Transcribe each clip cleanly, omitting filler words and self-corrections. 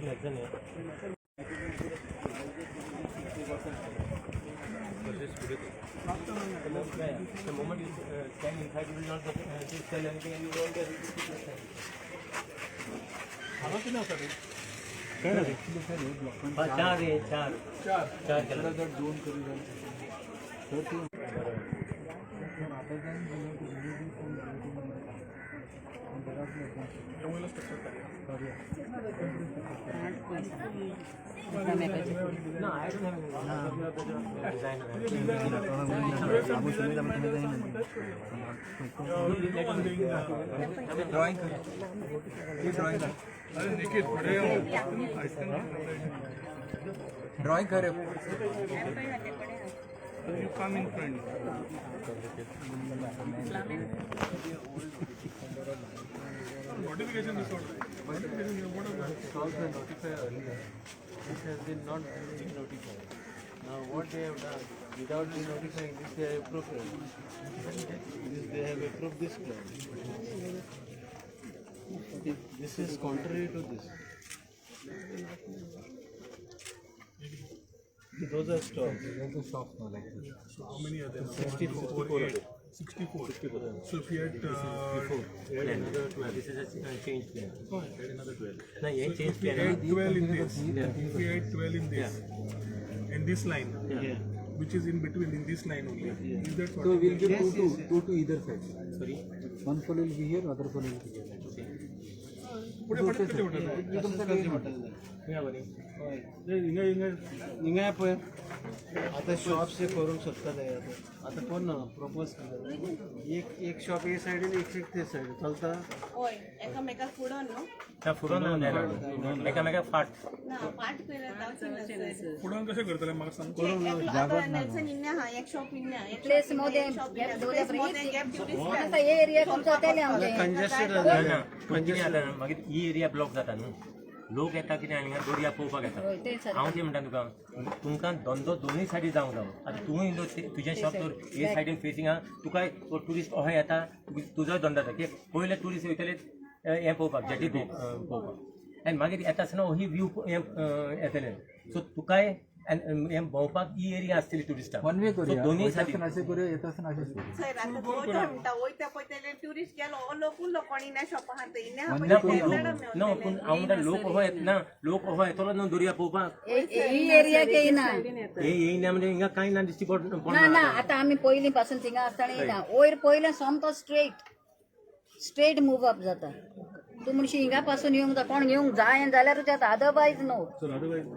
Nelson आहे. The moment you stand inside, you will not get to sell anything and you won't get to हांगा कितें आसा रे? हा, चार हे चार. चार. चार केला. जर दोन करी जाल्यार तर तूं आता हे वयलो स्ट्रक्चर काडया. No, I don't have any designer. Drawing कर, ड्रॉइंग कर. अरे निकीत, फुडें यो. ड्रॉइंग कर. You come in front. Notification is not. Notification, what are Solve the notify earlier. This has been not been notified. Now what they have done, without the notifying this, they have approved it. This they have approved this plan. If this is contrary to this. Those are stalls. Shop no like So how many are there? 64. 8. 64. So if you had Add another 12. This is a change plan. Add another 12. नाही, हे change if we plan. Add 12 in this, if we add 12 in this, and this line, Yeah. which is in between in this line only, is that So sorted? Will give two to two to either side. Sorry. One pole will be here, other pole will be here. फुडें फाटीं कशें पडटलें? हिंगा हिंगा हिंगा पळय, आतां shops हे करूंक सोदता ते. आतां आतां कोण ना प्रपोज केला, एक एक शॉप हे सायडीन, एक एक ते सायडीन चलता. हय, एकामेकाक फुडोन न्हू. ना, फुडोन ना, एकामेका फाट. ना, पाट केल्यार जावची ना सर. फुडान कशें करतले म्हाका सांग. एकलो आतां नेल्सन इन्ने आहा, एक शॉप इन्ने आहा, एक प्लेस शॉप इन्ने, मोदें एक शॉप गॅप इन्ने. दवरल्या. प्लेस मोदें गॅप दिवरीच. आतां हे एरिया तुमचो जातले आमचे. कंजेस्टेड. ना ना, पण कितें जाता मागीर ही एरिया ब्लॉक जाता न्हू. लोक येता कितें आनी हांगा दर्या पळोवपाक येता. हय, ते सारकें. हांव कितें म्हणटा तुका, तुमकां धंदो दोनूय सायडी जावंक जावो. आतां तूंय तुजें शॉप दवर हे सायडीन फेसींग आहा, तुका ट्युरिस्ट अशें येता, तुजोय धंदो जाता. कित्याक पयले ट्युरिस्ट वयतले हें पळोवपाक, जेटी पळोवपाक, आनी मागीर येता आसतना ही व्यू हें येतलें. सो तुकाय हें भोंवपाक ही एरिया आसतली ट्युरिस्टांक. वन वे करूया. दोनूय वयता सायडीन आसतना अशें करूया, येता आसतना अशें करूया. सर, आतां वयता म्हणटा, वयता पळय तेले ट्युरिस्ट गेलो, हो लोक उरलो कोण इन्या शॉपा आहा थंय इन्या आहा ना पळय पूण ते लोक ना, पूण हांव म्हणटा लोक अहो येतना, लोक अहो येतलो न्हू दर्या पळोवपाक. ही एरिया येयना. हे येयना म्हणजे हिंगा कांय ना दिश्टी ना. पडना. ना, आतां आमी पयलीं पासून थिंगा आसतना येयना. वयर पयलें सोमतो स्ट्रेट स्ट्रेट मूव अप जाता. तूं म्हणशी हिंगा पासून येवंक जाय, कोण येवंक जाय जाल्यारूच येता, अदरवायज नो.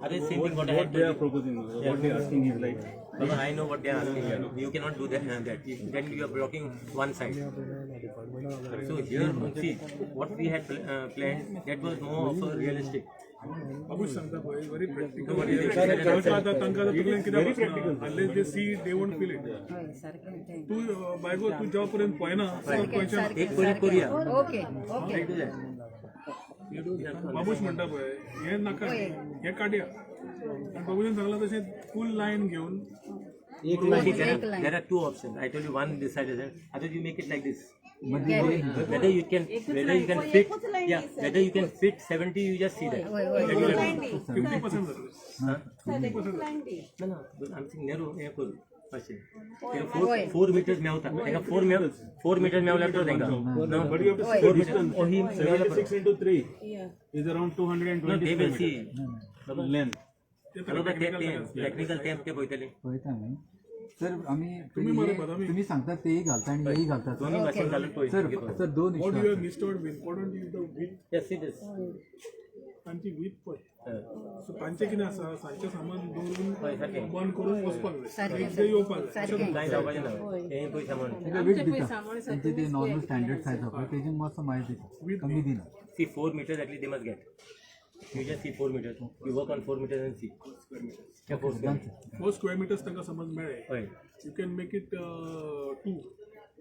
अरे, same thing what I What they are proposing, what they are asking is like, Baba, I know what they are asking you. You cannot do that. That. Then you are blocking one side. So here, see, what we had planned, that was more of a realistic. Babush सांगता पळय, very practical. What is it? तांकां आतां तांकां आतां तुगेलें कित्याक बसना, unless they see, they won't feel it. हय, सारकें तें. तूं बायगो, तूं जेवा पर्यंत पळयना तो पळयचें ना. एक पयलीं करूया. Okay okay. Do that. Babush म्हणटा पळय, हें नाका, हें काडया. आनी बाबूशान सांगलां तशें फूल लायन घेवन. See, there एक are, line. There are two options. I told you one this side is other you make it like this. Whether you can fit, yeah, whether you can fit 70, you just see that. हय हय. Line दी. 50% जातलें. Huh? Sir, एकूच line दी. No, but I'm saying narrow हें करू अशें 4 meters मेवता तांकां, 4 meters मेवल्यार पुरो तांकां. But you have to see the distance. Oh, he मेवल्यार पुरो. 76 into 3 is around 220 No, they will square see. meter length. बरोबर, ते टेक्निकल ते ते पळयतले. पळयता न्ही सर आमी. तुमी मरे बदामी. तुमी सांगतात तेही घालता आनी हेही घालता. दोन्ही भाशेन घालून पळय. सर सर, दोन What issue. You have missed out, important is the width. Yes, see this. तांची विथ पळय. सो तांचें कितें आसा, सांजचें सामान दवरून हय, सारकें. बंद करून वचपाक जाय. सारकें. नेक्स्ट डे येवपाक जाय. सारकें. कांय जावपाचें ना हें पळय सामान. तांकां विथ दिता तेंचे ते नॉर्मल स्टँडर्ड सायज आसा पळय, तेजी मातसो मायज दिता, कमी दिना. See, 4 meters at least they must get. You just see 4 meters. You work on 4 meters and see. Yeah, 4 square. 4 square meters तांकां समज मेळ्ळे, हय. You can make it 2.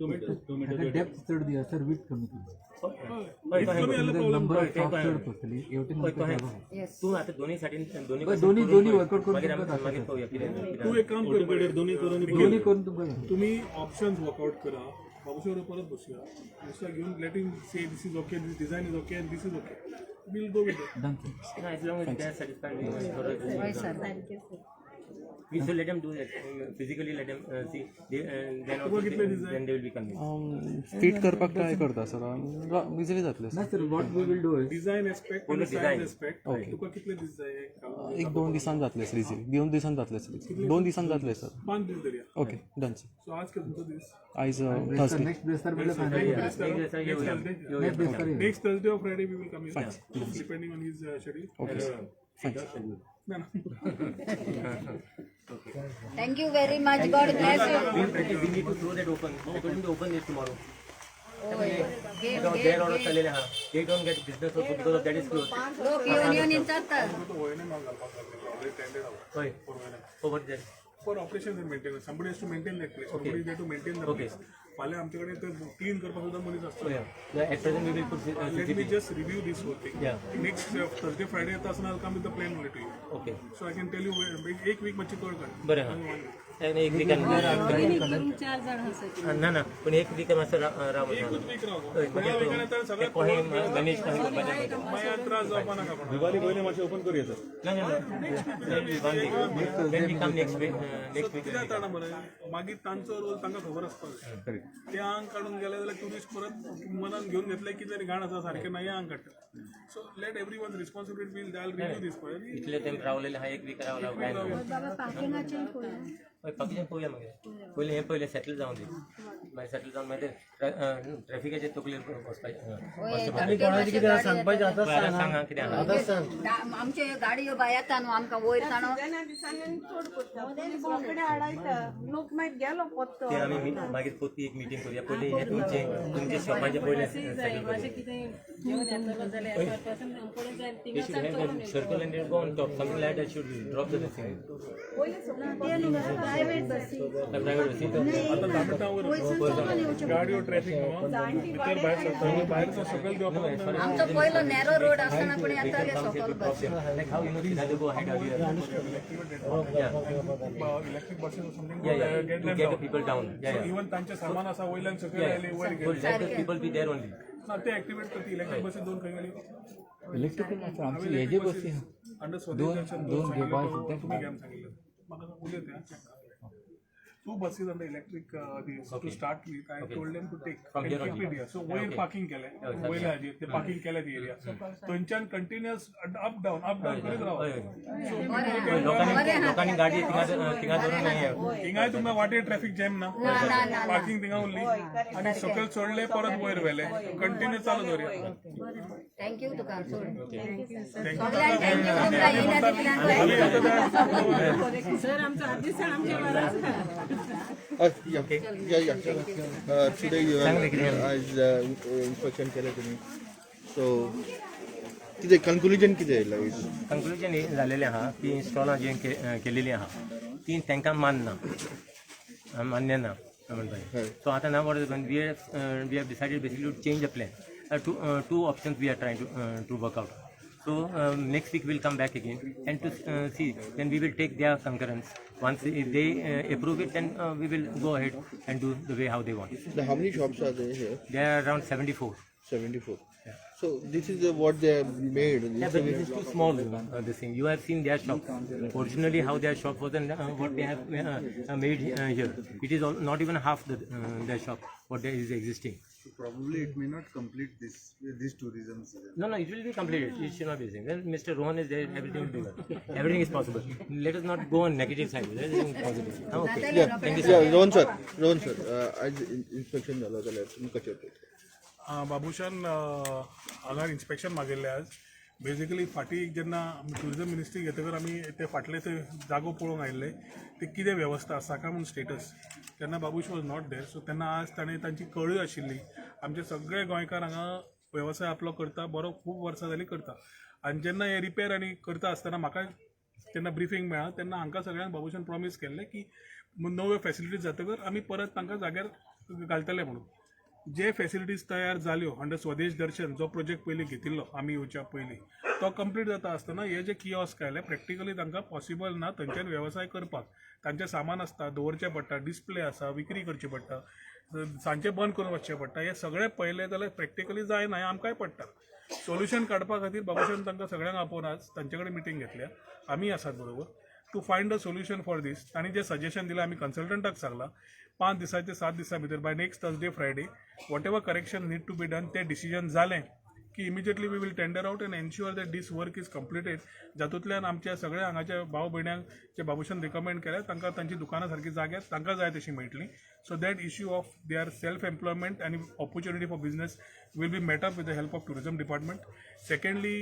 2 meters, 2 meters. ताका डेप्थ चड दिया सर, विथ कमी दिया. हय, कमी जाल्यार प्रॉब्लेम. नंबर ऑफ ते शॉप कळ्ळें. चड पडटली हेवटेन हय, आमकां कळ्ळें. जागो आसा. येस. तूं आतां दोन्ही सायडीन दोन्ही बरं, दोन्ही दोन्ही वर्कआउट करून मागीर तुमकां आमी मागीर दाखयता. पळोवया कितें. तूं एक काम कर पळय. दोन्ही करून. दोन्ही करून तुमकां दाखयता. तुमी ऑप्शन्स वर्कआउट करा. बाबूशा बरोबर परत बसया, दुसरा घेवन let him say this is okay, this design is okay and this is okay. We'll go with it. Done sir. As long as they are satisfied, we हय sir. We should let them do that. Physically let them see. They, then also then they will be convinced. Fit करपाक try करता sir, easily जातलें. ना sir, what we will do is design aspect Only आनी size design. Aspect तुका कितले दीस जाय हें काम? एक दोन दिसान जातलें सर, इजिली दोन दिसान जातलें सर, दोन दिसान जातलें सर. 5 दीस धरया. Okay, done sir. सो आज कितें तुमचो दीस? आयज थर्सडे. नेक्स्ट बेस्तार म्हणल्यार final. Next year, next बेस्तार. Next Thursday or Friday we will come here, depending on his schedule. Okay sir, fine. ना ना. Thank you very much, God bless you. We need to throw that open. I told him to open it tomorrow. हय, gate Their gate order चाललेले हा. They don't get business also because of that is closed. लोक येवन येवन विचारता. हय. Over there. For operations and maintenance, somebody has to maintain that place. Somebody is there to maintain the place. फाल्यां आमचे कडेन ते क्लीन करपाक सुद्दां मनीस आसतलो. Yeah. Yeah, at present we will put Let me CCTV. Just review this whole thing. Yeah. Next Thursday, Friday येता आसतना I'll come with the plan only to you. Okay. So I can tell you एक week मातशी कळ काड. बरें हा. आणि एक विकान ना ना, पण एक वीक मातसो राव. एकूच वीक राव. हय, फुडल्या विकान येता सगळें कोणी मॅनेज करपाचें. मागीर त्रास जावपा नाका कोणाक. दिवाळी पयलीं मातशें ओपन करूया सर. ना ना ना. Then we one week. Then we come next week. Next week. कित्याक जाणा मरे, मागीर तांचो रोल तांकां खबर आसपाक जाय. ते आंग काडून गेले जाल्यार ट्युरिस्ट परत मनान घेवन घेतले कितें तरी घाण आसा सारकें ना, हें आंग काडटा. So let everyone responsibility will I review this पळय. इतले तेम रावलेले हा, एक वीक रावला काय ना. हय, बाकीचें पळोवया मागीर. पयलीं हें पयलें सेटल जावं दी. मागीर सेटल जावन मागीर ट्रॅफिकाचे तकलेर बसपाचें. सांगपाचें आतां. पळय, आतां सांग कितें आहा. आमच्यो ह्यो गाडयो बाय येता न्हू आमकां वयर ताणो. सीजना दिसांनी चड करता, पुलीस रोकडे हाडायता, लोक मागीर गेलो पोत्तो. ते आमी मागीर परती एक मिटींग करुया. पयलीं हें तुमचें तुमचे शॉपाचें पयलें सेटल करुया. They should have a circle and they go on top, something like that should drop the thing. Private बसी. The private bus, see. गाडयो ट्रॅफिक न्हू भितर भायर सरता, भायर सकयल देंवपाक. आमचो पयलो नॅरो रोड आसतना पण येताले सकयल बस. Like how you know Sinha go ahead earlier. Yeah. Electric buses something. Yeah. Get To them get the down. People down. Yeah. Even तांचें सामान आसा वयल्यान सकयल आयले वयर So गेले. let the people be there only. ना, ते एक्टिवेट करता. इलेक्ट्रीक बसी दोन खंय गेली? इलेक्ट्रिकल ना सर, आमची हेजे बसी अंडर स्वदेश दोन दर्शन दोन घेवपाक सांगिल्लें, सुद्दां. तुमी घेवन सांगिल्लें म्हाका, उलयत check. Two buses under electric this to start with. I told them to take From and here keep only. it here. So वयर पार्किंग केलें वयल्या हाजेर ते पार्किंग केलें ती एरिया, थंयच्यान continuous up down up down करीत राव. हय. लोकांनी लोकांनी गाडी थिंगा थिंगा धरून नाही. हिंगाय तुमकां वाटेर ट्रॅफिक जॅम ना, ना ना ना. पार्किंग थिंगा उरली आनी सकयल चडले परत वयर व्हेले, कंटिन्युअस चालू दवरया. Thank you तुका सोड सगळ्यांक, thank you तुमकां येयल्या तितल्यांक. Yeah. Today you have आज इन्स्पेक्शन केलें तुमी, सो कितें कन्क्लुजन कितें येयलां? कंक्लुजन हें जालेलें आहा की इन्स्टॉलां जी केलेलीं आहा ती तांकां मानना, मान्य ना म्हणपाचें. सो आतां ना, what we have decided basically to change the plan. Two options we are trying to work out. So next week we'll come back again and to see, then we will take their concurrence. Once if they approve it, then we will go ahead and do the way how they want. How many shops are there here? There are around 74. 74. So this is what they have made. Yeah, but this is too small, this thing. You have seen their shop. Originally, how their shop was and what they have made here. It is all, not even half their shop, what there is existing. So probably it may not complete this tourism season. No, it will be completed. It should not be. When Mr. Rohan is there, everything will be well. Everything is possible. Let us not go on negative side. Let us go positive. Ah, okay. Yeah, Thank you, sir. yeah, Rohan sir, Rohan sir, आज inspection जालो जाल्यार तुमी कशें पळयता? बाबूशान हांगा inspection मागयल्लें आज. Basically फाटीं जेन्ना आमी ट्युरिजम मिनिस्ट्री घेतकर आमी ते फाटले ते जागो पळोवंक आयिल्ले, ते कितें वेवस्था आसा काय म्हूण स्टेटस, तेन्ना Babush was not there. So तेन्ना आज ताणें तांची कळी आशिल्ली. आमचे सगळे गोंयकार हांगा वेवसाय आपलो करता बरो, खूब वर्सां जालीं करता. आनी जेन्ना हे रिपेर आनी करता आसतना म्हाका तेन्ना ब्रिफींग मेळ्ळा, तेन्ना हांकां सगळ्यांक बाबूशान प्रॉमीस केल्लें की नव्यो फेसिलिटीज जातकर आमी परत तांकां जाग्यार घालतले म्हणून. जे फेसिलिटीज तयार जाल्यो अंडर स्वदेश दर्शन, जो प्रोजेक्ट पयलीं घेतिल्लो आमी येवच्या पयलीं, तो कंप्लीट जाता आसतना हे जे किऑस्क आयले, प्रॅक्टिकली तांकां पॉसिबल ना थंयच्यान वेवसाय करपाक. तांचें सामान आसता, दवरचें पडटा, डिस्प्ले आसा, विक्री करची पडटा, सांजचें बंद करून वचचें पडटा. हें सगळें पळयलें जाल्यार प्रॅक्टिकली जायना, हें आमकांय पडटा. सोल्युशन काडपा खातीर बाबूशान तांकां सगळ्यांक आपोवन आज तांचे कडेन मिटींग घेतल्या, आमी आसात बरोबर, to find a solution for this. तांणी जें सजेशन दिलां आमी कन्सल्टंटाक सांगलां 5 दिसाचे 7 दिसां भितर by next Thursday Friday whatever correction need to be done तें डिसिजन जालें की immediately we will tender out and ensure that this work is completed, जातूंतल्यान आमच्या सगळ्या हांगाच्या भाव भयण्यांक जे बाबूशान रिकमेंड केल्या तांकां तांची दुकानां सारकी जाग्यार तांकां जाय तशी मेळटली. So that issue of their self employment आनी opportunity for business will be met up with the help of tourism department. Secondly,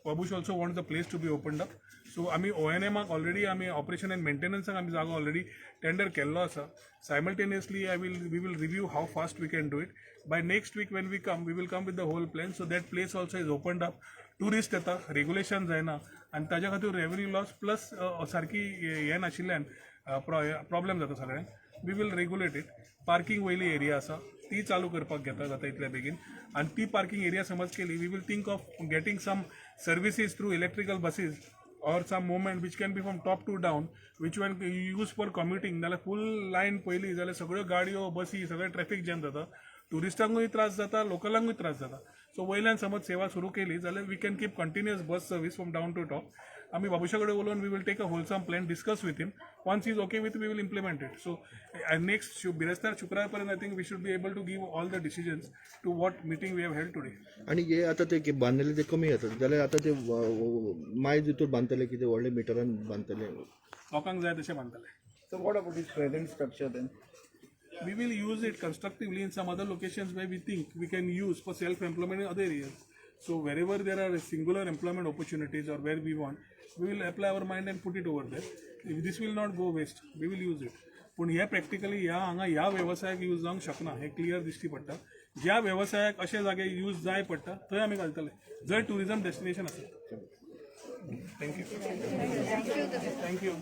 Babush also wants the place to be opened up. So आमी ONM already आमी operation and मेंटेनन्साक आमी जागो already tender केल्लो आसा. Simultaneously we will review how fast we can do it. By next week when we come, we will come with the whole plan, so that place also is opened up. Tourist येता, regulation जायना आनी ताज्या खातीर revenue loss plus सारकी हें नाशिल्ल्यान problem जाता सगळ्यांक. We will regulate it. Parking वयली एरिया आसा ती चालू करपाक घेता जाता इतल्या बेगीन, आनी ती पार्किंग एरिया समज केली, we will think of getting some services through electrical buses or some movement which can be from top to down, which one use for commuting. नाल्यार फूल लायन पयली जाल्यार सगळ्यो गाडयो बसी सगळें ट्रॅफिक जॅम जाता, ट्युरिस्टांकूय त्रास जाता, लोकलांकूय त्रास जाता. सो वयल्यान समज सेवा सुरू केली जाल्यार we can keep continuous bus service from down to top. आमी बाबूशा कडेन उलोवन we will take a wholesome plan, discuss with him. Once is okay with, we will implement it. So next बिरेस्तार शुक्रार पर्यंत I think we should be able to give all the decisions to what meeting we have held today. आनी हे आतां ते बांदलेले ते कमी जाता जाल्यार आतां ते मायज हितूर बांदतले कितें व्हडले मिटरान बांदतले, लोकांक जाय तशें बांदतले. So what about this present structure then? We will use it constructively in some other locations where we think we can use for self-employment in other areas. So wherever there are singular employment opportunities or where we want, we will apply our mind and put it over there. If this will not go waste, we will use it. पूण हे practically ह्या हांगा ह्या वेवसायाक use जावंक शकना हें clear दिश्टी पडटा. ज्या वेवसायाक अशे जागे यूज जाय पडटा थंय आमी घालतले, जंय ट्युरिजम डेस्टिनेशन आसा. Thank you. Thank you.